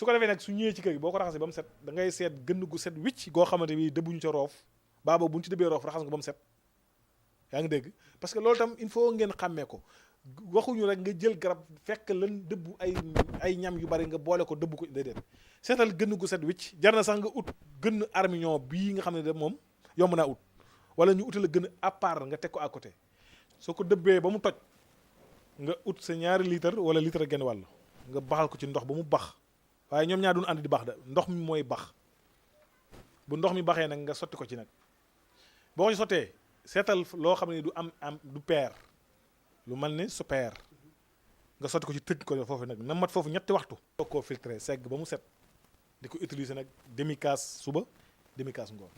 su ko defee nag su ñëwee ci kër gi boo ko raxasee ba mu set da ngay seet gën gu set wicc goo xamante bi dëbbuñu ca roof baaba bu ñu ci dëbbee roof raxas nga ba mu set yaa ngi dégg parce que loolu tam il faut ngeen xàmmee ko waxuñu rek nga jël garab fekk lan dëbbu ay ñam yu bari nga boole ko dëbb ko déedéet seetal gën gu set wicc jar na sax nga ut gën armignon bii nga xam ne de moom yomb naa ut wala ñu utal a gën à part nga teg ko à côté soo ko dëbbee ba mu toj nga ut sa ñaari litre wala litre genn wàll nga baxal ko ci ndox ba mu bax waaye ñoom ñaar duñ ànd di bax da ndox mi mooy bax bu ndox mi baxee nag nga sotti ko ci nag boo ko ci sottee seetal loo xam ne du am du peer lu mel ni su peer nga sotti ko ci tëj ko foofu nag na mat foofu ñetti waxtu soo koo filtré segg ba mu set di ko utiliser nag demi kaas suba demi kaas ngoon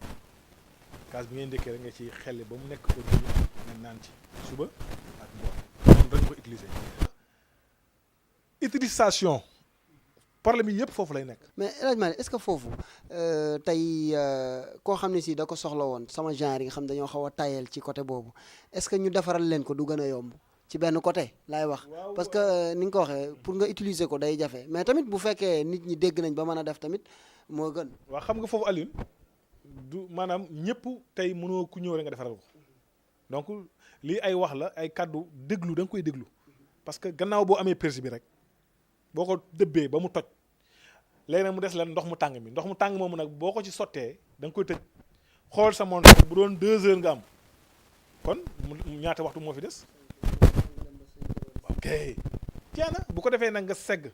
kaas bi ngeen ndékkee rek nga ci xelli ba mu nekk ko nga naan ci suba ak ngoon noonu dañ ko utiliser utilisation problème yi yëpp foofu lay nekk. mais El Hadj Malick est-ce que foofu tey koo xam ne si da ko soxla woon sama genre yi nga xam dañoo xaw a tayel ci côté boobu est-ce que ñu defaral leen ko du gën a yomb ci benn côté laay wax. parce que ni nga ko waxee pour nga utiliser ko day jafe mais tamit bu fekkee nit ñi dégg nañ ba mën a def tamit moo gën. waaw xam nga foofu Alioune du maanaam ñëpp tey mënoo ku ñëw rek nga defaral ko donc lii ay wax la ay kàddu déglu da nga koy déglu parce que gannaaw boo amee persi bi rek. boo ko dëbbee ba mu toj léegi nag mu des leen ndox mu tàng mi ndox mu tàng moomu nag boo ko ci sottee da nga koy tëj xool sa montre bu doon 2 heures nga am kon ñaata waxtu moo fi des ok jeena bu ko defee nag nga segg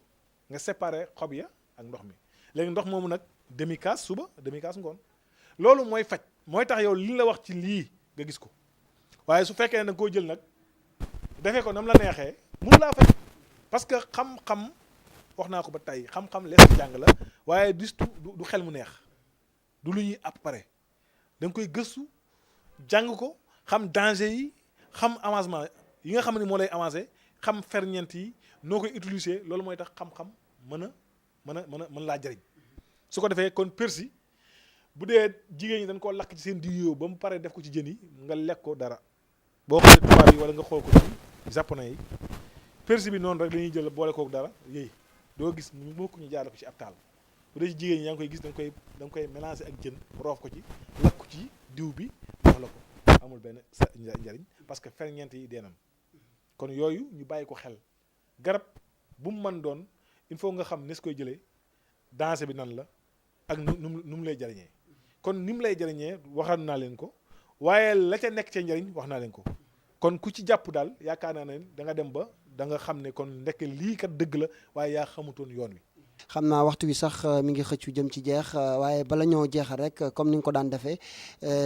nga séparer xob ya ak ndox mi léegi ndox moomu nag demi kaas suba demi kaas ngoon loolu mooy faj mooy tax yow li la wax ci lii nga gis ko waaye su fekkee ne da nga koo jël nag defee ko nam la neexee mënu laa faj parce que xam-xam wax naa ko ba tey xam-xam lees jàng la waaye du xel mu neex du lu ñuy appare da nga koy gëstu jàng ko xam danger yi xam avancement yi nga xam ne moo lay avancé xam ferñeent yi noo koy utiliser loolu mooy tax xam-xam mën laa jariñ su ko defee kon persil bu dee jigéen ñi dañ koo lakk ci seen diw ba mu paree def ko ci jën yi nga lekk ko dara boo xoolee tubaab yi wala nga xool ko ci japonais yi persil bi noonu rek dañuy jël boole kook dara yéy doo gis mukk ñu jaarale ko ci ab taal bu dee ci jigéen ñi yaa ngi koy gis da nga koy mélanger ak jën roof ko ci lakk ko ci diw bi jox la ko amul benn sa njariñ parce que ferñeent yi deenam kon yooyu ñu bàyyi ko xel garab bu mu mën doon il faut nga xam ne su koy jëlee danger bi nan la ak nu mu lay jariñee kon ni mu lay jariñee waxal naa leen ko waaye la ca nekk ca njariñ wax naa leen ko kon ku ci jàpp daal yaakaar naa ne da nga dem ba da nga xam ne kon ndekk lii kat dëgg la waaye yaa xamutoon yoon wi. xam naa waxtu wi sax mi ngi xëccu jëm ci jeex waaye bala ñoo jeexal rek comme ni nga ko daan defee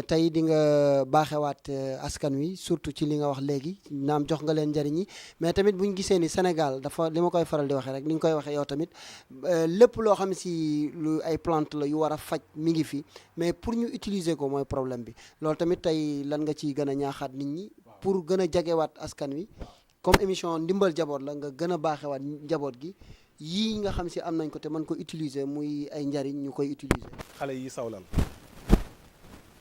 tey di nga baaxewaat askan wi surtout ci li nga wax léegi naam jox nga leen njëriñ yi mais tamit bu ñu gisee ni Sénégal dafa li ma koy faral di waxee rek ni nga koy waxee yow tamit lépp loo xam si lu ay plante la yu war a faj mi ngi fi mais pour ñu utiliser ko mooy problème bi loolu tamit tey lan nga ciy gën a ñaaxaat nit ñi pour gën a jagewaat askan wi comme émission ndimbal jaboot la nga gën a baaxewaat njaboot gi yii nga xam si am nañ ko te mën ko utiliser muy ay njariñ ñu koy utiliser. xale yi sawlal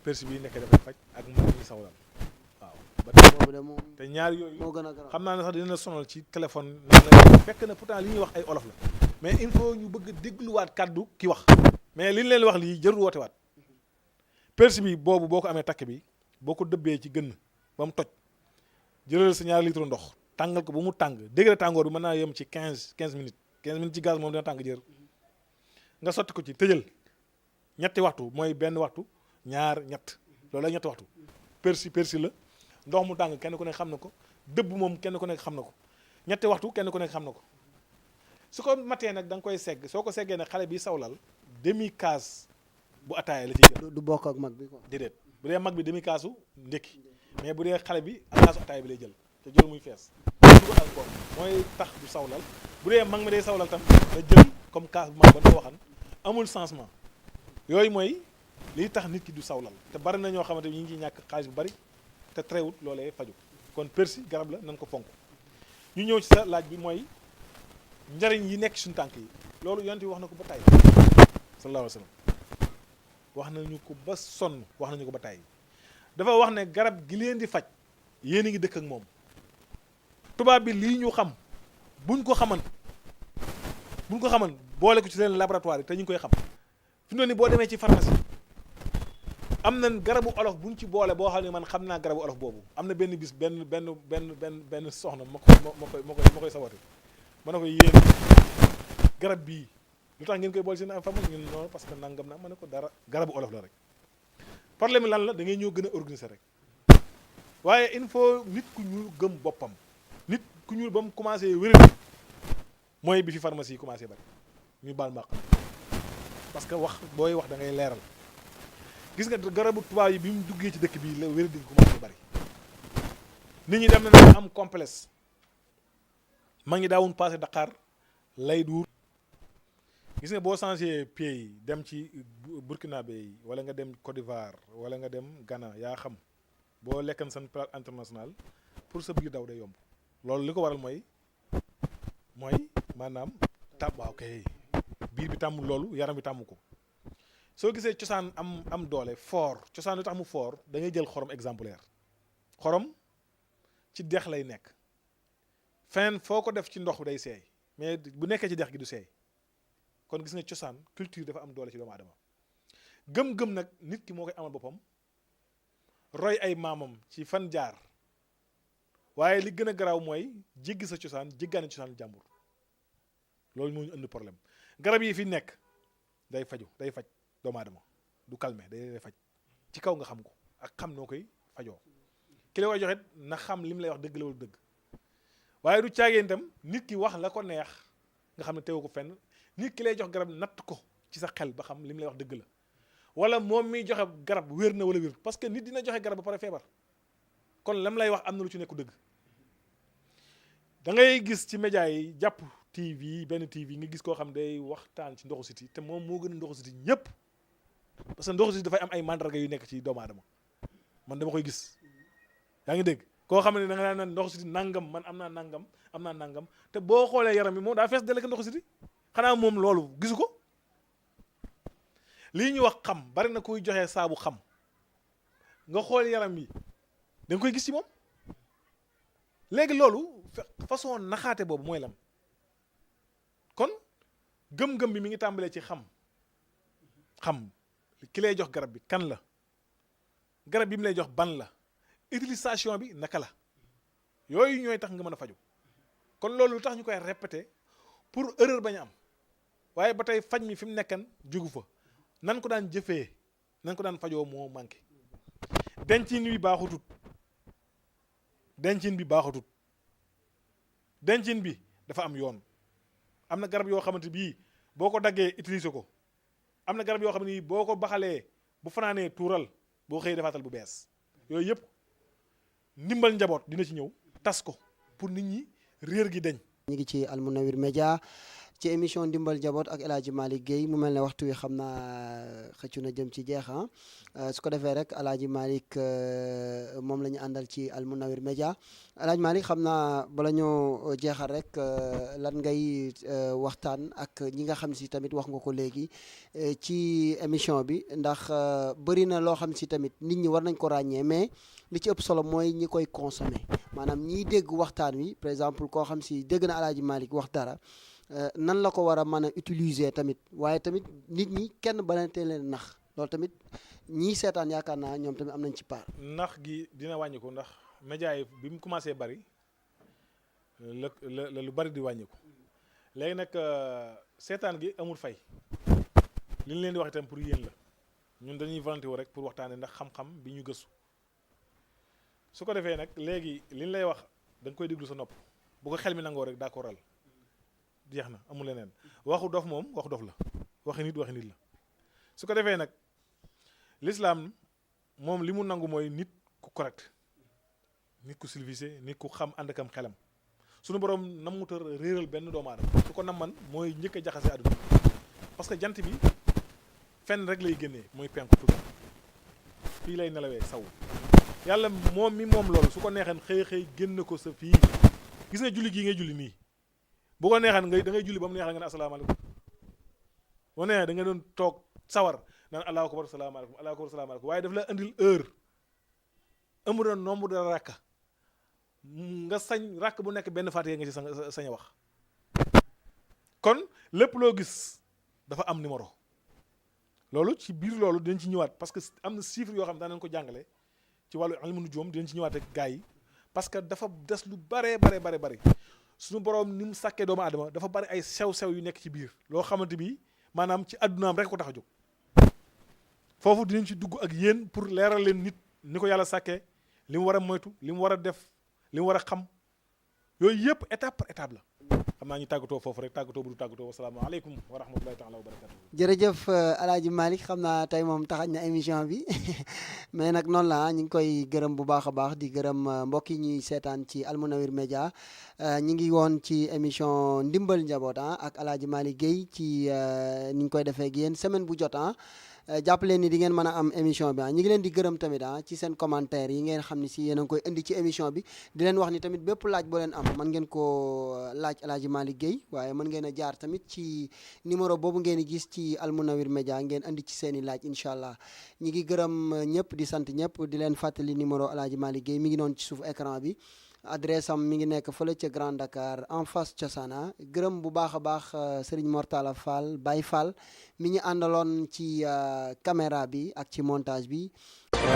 persil bi nekk dafay faj ak mag yi sawlal waaw. ba tey boobu de moom te ñaar yooyu moo gën a garaaw xam naa ne sax dina la sonal ci téléphone la fekk na pourtant li ñuy wax ay olof la mais il faut ñu bëgg a dégluwaat kàddu ki wax mais li ñu leen wax lii jarul woote waat persil bi boobu boo ko amee takk bi boo ko dëbbee ci gën ba mu toj jëlal sa ñaari litre ndox tàngal ko ba mu tàng degré tàngoor bi mën naa yem ci 15 minutes 15 minutes ci gaz moom dina tàng jër nga sotti ko ci tëjal ñetti waxtu mooy benn waxtu ñaar ñett loolu la ñetti waxtu persil la ndox mu tàng kenn ku nekk xam na ko dëbb moom kenn ku nekk xam na ko ñetti waxtu kenn ku nekk xam na ko su ko matee nag da nga koy segg soo ko seggee nag xale bi sawlal demi kaas bu ataaya la ciy jël du bokk ak mag bi quoi. déedéet bu dee mag bi demi kaasu ndékki mais bu dee xale bi ak kaasu ataaya bi lay jël te jël muy fees dugal alcool mooy tax du sawlal bu dee mag mi day sawlal tam nga jël comme kaas bu mag ba nga waxan amul changement yooyu mooy liy tax nit ki du sawlal te bari na ñoo xamante ni ñu ngi ñàkk xaalis bu bari te terewut loolee faju kon persil garab la nan ko fonk ñu ñëw ci sa laaj bi mooy njariñ yi nekk suñu tànk yi loolu yonent bi wax na ko ba tàyyi sallallahu alayhi wa sallam wax nañu ko ba sonn wax nañu ko ba tàyyi dafa wax ne garab gi leen di faj yéen a ngi dëkk ak moom tubaab bi lii ñu xam buñ ko xaman buñ ko xaman boole ko ci seen laboratoire yi te ñu ngi koy xam fi mu ne nii boo demee ci pharmacie am na garabu olof buñ ci boole boo xam ne man xam naa garabu olof boobu am na benn bis benn soxna ma koy sabote ma ne ko yéen garab bii lu tax ngeen koy boole seen pharmacie ñun non parce que nangam na ma ne ko dara garabu olof la rek problème lan la da ngay ñëw gën a organiser rek waaye il faut nit ku ñuul gëm boppam nit ku ñuul ba mu commencé wéradi mooy bi fi pharmacie yi commencé bari ñu baal mbaq parce que wax booy wax da ngay leeral gis nga garabu tubaab yi bi mu duggee ci dëkk bi la wéradi commencé bari nit ñi dem na am complexe ma ngi daawun passé Dakar lay duur gis nga boo changé pays yi dem ci Burkinabé yi wala nga dem Côte d'Ivoire wala nga dem Ghana yaa xam boo lekkan seen plat international pour sa biir daw day yomb loolu li ko waral mooy maanaam waaw kay biir bi tàmm loolu yaram bi tàmm ko soo gisee cosaan am doole fort cosaan lu tax mu fort da ngay jël xorom exemplaire xorom ci dex lay nekk feneen foo ko def ci ndox day seey mais bu nekkee ci dex gi du seey kon gis nga cosaan culture dafa am doole ci doomu aadama gëm-gëm nag nit ki moo koy amal boppam roy ay maamam ci fan jaar waaye li gën a garaaw mooy jéggi sa cosaan jéggaane cosaan jàmbur loolu moo ñu indi problème garab yi fi nekk day faj doomu aadama du calmer day faj ci kaw nga xam ko ak xam noo koy fajoo ki la koy joxe na xam li mu lay wax dëgg la wala dëgg waaye du caageen itam nit ki wax la ko neex nga xam ne teewu ko fenn nit ki lay jox garab natt ko ci sa xel ba xam li mu lay wax dëgg la wala moom miy joxe garab wér na wala wér parce que nit dina joxe garab ba pare feebar kon lam lay wax am na lu ci nekku dëgg da ngay gis ci média yi jàpp TV benn TV nga gis koo xam day waxtaan ci ndoxu siti te moom moo gën a ndoxu siti ñëpp parce que ndoxu siti dafay am ay mandarga yu nekk ci doomu aadama man dama koy gis yaa ngi dégg koo xam ne da nga naan ndoxu siti nangam man am naa nangam te boo xoolee yaram bi moom daa fees dale ndoxu siti xanaa moom loolu gisu ko lii ñuy wax xam bari na kuy joxe saabu xam nga xool yaram yi da nga koy gis ci moom léegi loolu façon naxaate boobu mooy lan kon gëm-gëm bi mi ngi tàmbalee ci xam ki lay jox garab bi kan la garab bi mu lay jox ban la utilisation bi naka la yooyu ñooy tax nga mën a faju kon loolu lu tax ñu koy répéter pour erreur bañ a am waaye ba tey faj mi fi mu nekkan jógu fa nan ko daan jëfee nan ko daan fajoo moo manqué dencin bi dafa am yoon am na garab yoo xamante bii boo ko daggee utiliser ko am na garab yoo xam ne boo ko baxalee bu fanaanee tuural boo xëyee defaatal bu bees yooyu yëpp ndimbal njaboot dina ci ñëw tas ko pour nit ñi réer gi deñ ñu ngi ci Al Mounawir Média ci émission ndimbal njaboot ak El Hadji Malick Guèye mu mel ne waxtu wi xam naa xëccu na jëm ci jeex su ko defee rek El Hadji Malick moom la ñu àndal ci Al Mounawir Média El Hadji Malick xam naa bala ñoo jeexal rek lan ngay waxtaan ak ñi nga xam si tamit wax nga ko léegi ci émission bi ndax bëri na loo xam si tamit nit ñi war nañ ko ràññee mais li ci ëpp solo mooy ñi koy consommer maanaam ñiy dégg waxtaan wi par exemple koo xam si dégg na El Hadji Malick wax dara nan la ko war a mën a utiliser tamit waaye tamit nit ñi kenn balantee leen nax loolu tamit ñii seetaan yaakaar naa ñoom tamit am nañ ci part. nax gi dina wàññiku ndax média yi bi mu commencé bari la lu bari di wàññiku léegi nag seetaan gi amul fay li ñu leen di wax itam pour yéen la ñun dañuy volonté wu rek pour waxtaanee ndax xam-xam bi ñu gëstu su ko defee nag léegi li ñu lay wax da nga koy déglu sa nopp bu ko xel mi nangoo rek d'accordal jeex na amul leneen waxu dof moom waxu dof la waxi nit la su ko defee nag l'islam moom li mu nangu mooy nit ku correct nit ku civilisé nit ku xam ànd akam xelam suñu borom nammuta réeral benn doomu aadama su ko namman mooy njëkk a jaxase àdduna parce que jant bi fenn rek lay génnee mooy penku tudd fii lay nelawee saw yàlla moom mi moom loolu su ko neexeen xëy génn ko sa fii gis nga julli gii ngay julli nii bu ko neexaan da ngay julli ba mu neexal nga ne asalaamaaleykum boo neexee da nga doon toog sawar naan allahu akbar salaamaaleykum waaye daf la andil heure ëmb na nombre de rakka nga sañ rakk bu nekk benn fatiha nga ci sañ a wax kon lépp loo gis dafa am numéro loolu ci biir loolu dinañ ci ñëwaat parce que am na chiffre yoo xam ne daan nañ ko jàngale ci wàllu ilmu nujuum dinañ ci ñëwaat ak gars yi parce que dafa des lu bare suñu borom ni mu sàkkee doomu aadama dafa bari ay sew-sew yu nekk ci biir loo xamante bi maanaam ci addunaam rek ko tax a jóg foofu dinañ ci dugg ak yéen pour leeral leen nit ni ko yàlla sàkkee li mu war a moytu li mu war a def li mu war a xam yooyu yëpp étape par étape la xam naa ñu tàggatoo foofu rek tàggatoo bu du tàggatoo wasalaamaaleykum wa rahmatulahi taala wa barakatu jërëjëf Alaaji Malick xam naa tey moom taxañ na émission bi mais nag noonu la ñu ngi koy gërëm bu baax a baax di gërëm mbokk yi ñuy seetaan ci Almunawir Média ñi ngi woon ci émission ndimbal njaboot ak Alaaji Malick Guèye ci ni ñu koy defee ak yéen semaine bu jot jàpp leen ni di ngeen mën a am émission bi ñi ngi leen di gërëm tamit ci seen commentaire yi ngeen xam ne si yéen a ngi koy indi ci émission bi di leen wax ni tamit bépp laaj boo leen am mën ngeen koo laaj Alaaji Malick Guèye waaye mën ngeen a jaar tamit ci numéro boobu ngeen di gis ci Almunawir Média ngeen indi ci seen i laaj incha allah ñi ngi gërëm ñëpp di sant ñëpp di leen fàttali numéro Alaaji Malick Guèye mi ngi noonu ci suuf écran bi adresse am mi ngi nekk fële ca Grand Dakar en face Cosaana gërëm bu baax a baax Serigne Mortala Fall Baye Fall mi ñu àndaloon ci caméra bi ak ci montage bi.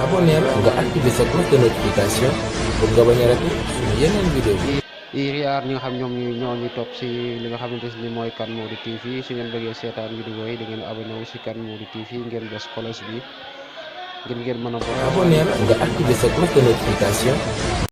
abonneel nga activé sa cloche de notification pour nga bañ a raté suñu yeneen vidéo bi. yaar ñi nga xam ñoom ñoo ñu topp si li nga xamante ni mooy Kane Mouride TV su ngeen bëggee seetaan vidéo yi da ngeen abonné wu si Kane Mouride TV ngeen bës cloche bi ngeen mën a. abonneel nga activé sa cloche de notification.